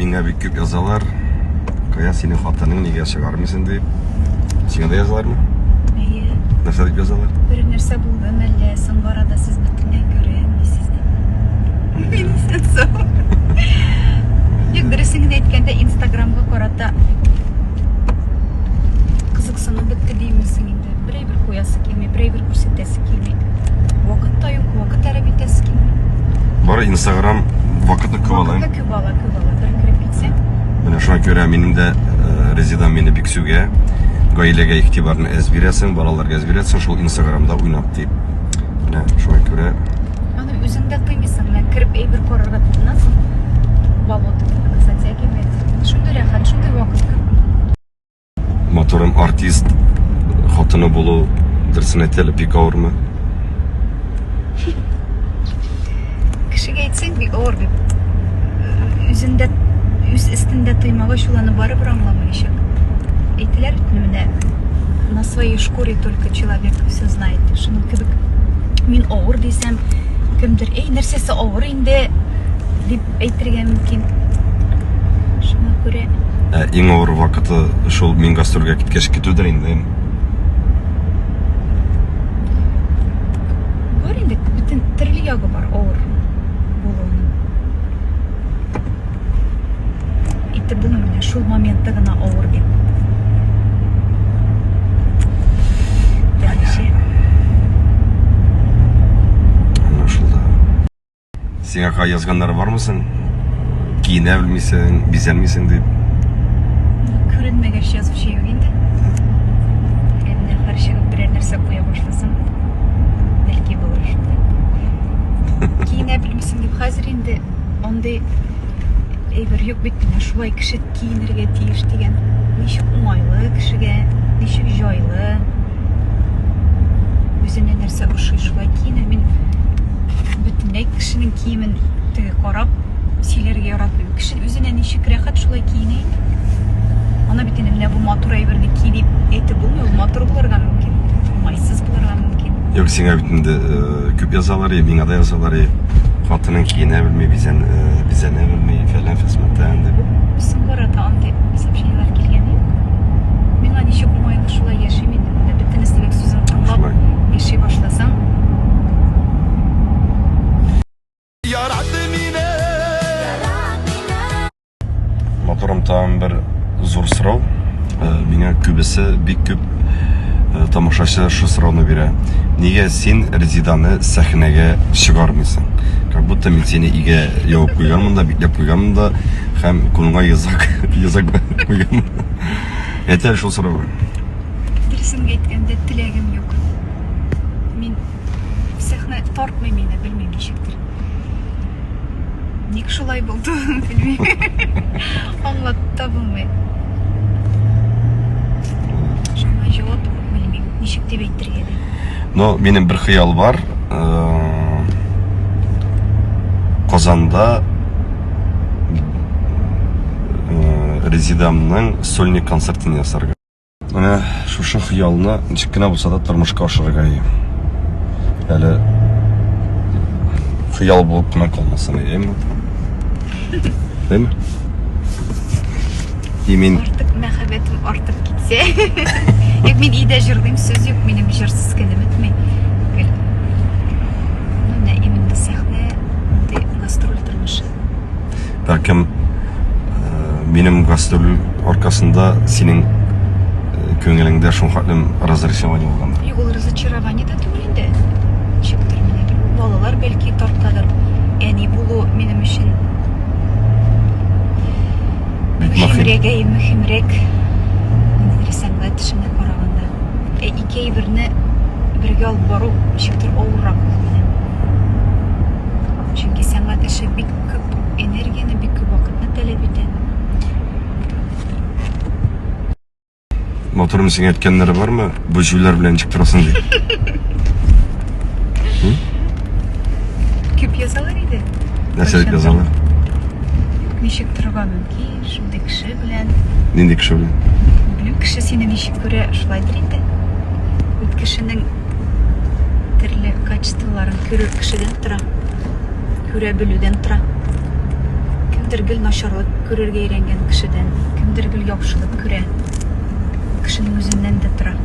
Миңа бик күп язалар. Кая синең хатының нигә чыгармыйсың дип. Сиңа да язалармы? Әйе. Нәрсә дип язалар? Бер нәрсә булды мәллә, соңгы арада сез бөтенләй күренмисез дип. Мин исән сау. Юк, дөресен генә әйткәндә, Инстаграмга карата кызыксыну бетте димесең инде. Бер әйбер куясы килми, бер әйбер күрсәтәсе килми. Вакыт та юк, вакыт әрәм итәсе килми. Бары Инстаграм вакытны күп ала. Вакытны күп ала, күп ала. Бер кереп китсәң. Менә шуңа күрә минем дә э, Резеда мине бик сүгә. Гаиләгә игътибарны әз бирәсең, балаларга әз бирәсең, шул Инстаграмда уйнап дип. Менә шуңа күрә Аны үзең дә тыймыйсың, менә кереп әйбер карарга тотынасың. Болото кебек затягивает. Шундый рәхәт, шундый вакыт күп. Матурым артист хатыны булу дөресен әйт әле, бик авырмы? Кешегә әйтсәң бик авыр бит. Үзендә үз өстендә тоймагач, ул аны барыбер аңламаячак. Әйтәләр бит менә на своей шкуре только человек все знает. Шуның кебек мин авыр дисәм, кемдер, эй, нәрсәсе авыр инде дип әйтергә мөмкин. Шуңа күрә Ә иң авыр вакыты шул мин гастрольгә киткәч китүдер инде. Бар инде бөтен төрле ягы бар авыр булуының. Әйтеп булмый менә шул моментта гына авыр дип. Берничә. Аңлашылды. Сиңа кая язганнары бармы соң? Киенә белмисең, бизәнмисең дип. Күренмәгәч язучы юк инде. Ә менә хәр чыгып берәр нәрсә куя башласам, бәлки булыр шулай. Киенә белмисең дип хәзер инде андый әйбер юк бит менә шулай кеше киенергә тиеш дигән. Ничек уңайлы кешегә, ничек җайлы. Үзенә нәрсә ошый, шулай киенә. Мин бөтенләй кешенең киемен теге карап сөйләргә яратмыйм. Кеше үзенә ничек рәхәт, шулай киенә инде. Аны бит инде менә бу матур әйберне ки дип әйтеп булмый, ул матур булырга мөмкин, уңайсыз булырга мөмкин. Юк, сиңа бит инде э, күп язалар, и миңа да язалар, и хатының киенә белми, бизән, э, бизәнә белми, фәлән фәсмәтән дип. Соңгы арада андый сообщениеләр килгәне юк. Миңа ничек уңайлы, шулай яшим инде. Менә бөтенесенең сүзен тыңлап Шулай. яши башласаң, Ярат мине. Матурым тагын бер зур сорау. Э, миңа күбесе бик күп э, тамашачы шу сорауны бирә. Нигә син Резиданы сәхнәгә чыгармыйсың? Как будто мин сине өйгә ябып куйганмын да, бикләп куйганмын да һәм кулыңа йозак йозак куйганмын. Әйт әле шул сорауга. Дөресен әйткәндә, теләгем юк. Мин сәхнә тартмый мине, белмим ничектер. Ник шулай булды, белмим. Аңлатып та булмый. Шуңа җавап белмим, ничек дип әйтергә дә. Но минем бер хыял бар. Э, Казанда э, Резидамның сольник концертын ясарга. Менә шушы хыялны ничек кенә булса да тормышка ашырырга иде. Әле хыял булып кына калмасын иде, әйме? И мин Артык мәхәббәтем артып китсә. Юк, мин өйдә җырлыйм, сүз юк, минем җырсыз көнем үтми. Гел. Ну, менә именно сәхнә, мондый гастроль тормышы. Бәлкем, э, минем гастроль аркасында синең э, күңелеңдә шул хәтлем разочарование булгандыр. Юк, ул разочарование да түгел инде. Ничектер менә балалар бәлки тартадыр. Әни булу минем өчен Бик мөһим. мөһимрәк, әй, мөһимрәк. Ниндидер сәнгать эшенә караганда. Ә ике әйберне бергә алып бару ничектер авыррак менә. Чөнки сәнгать эше бик күп энергияне, бик күп вакытны таләп итә. Матурым, сиңа әйткәннәре бармы? Бу җүләр белән ничек торасың дип. Күп язалар иде. Нәрсә дип язалар? Ничек торырга мөмкин, шундый кеше белән. Нинди кеше белән? Белмим, кеше сине ничек күрә, шулайдыр инде. Бит кешенең төрле качестволарын күрү кешедән тора. Күрә белүдән тора. Кемдер гел начарлык күрергә өйрәнгән кешедән, кемдер гел яхшылык күрә. Кешенең үзеннән дә тора.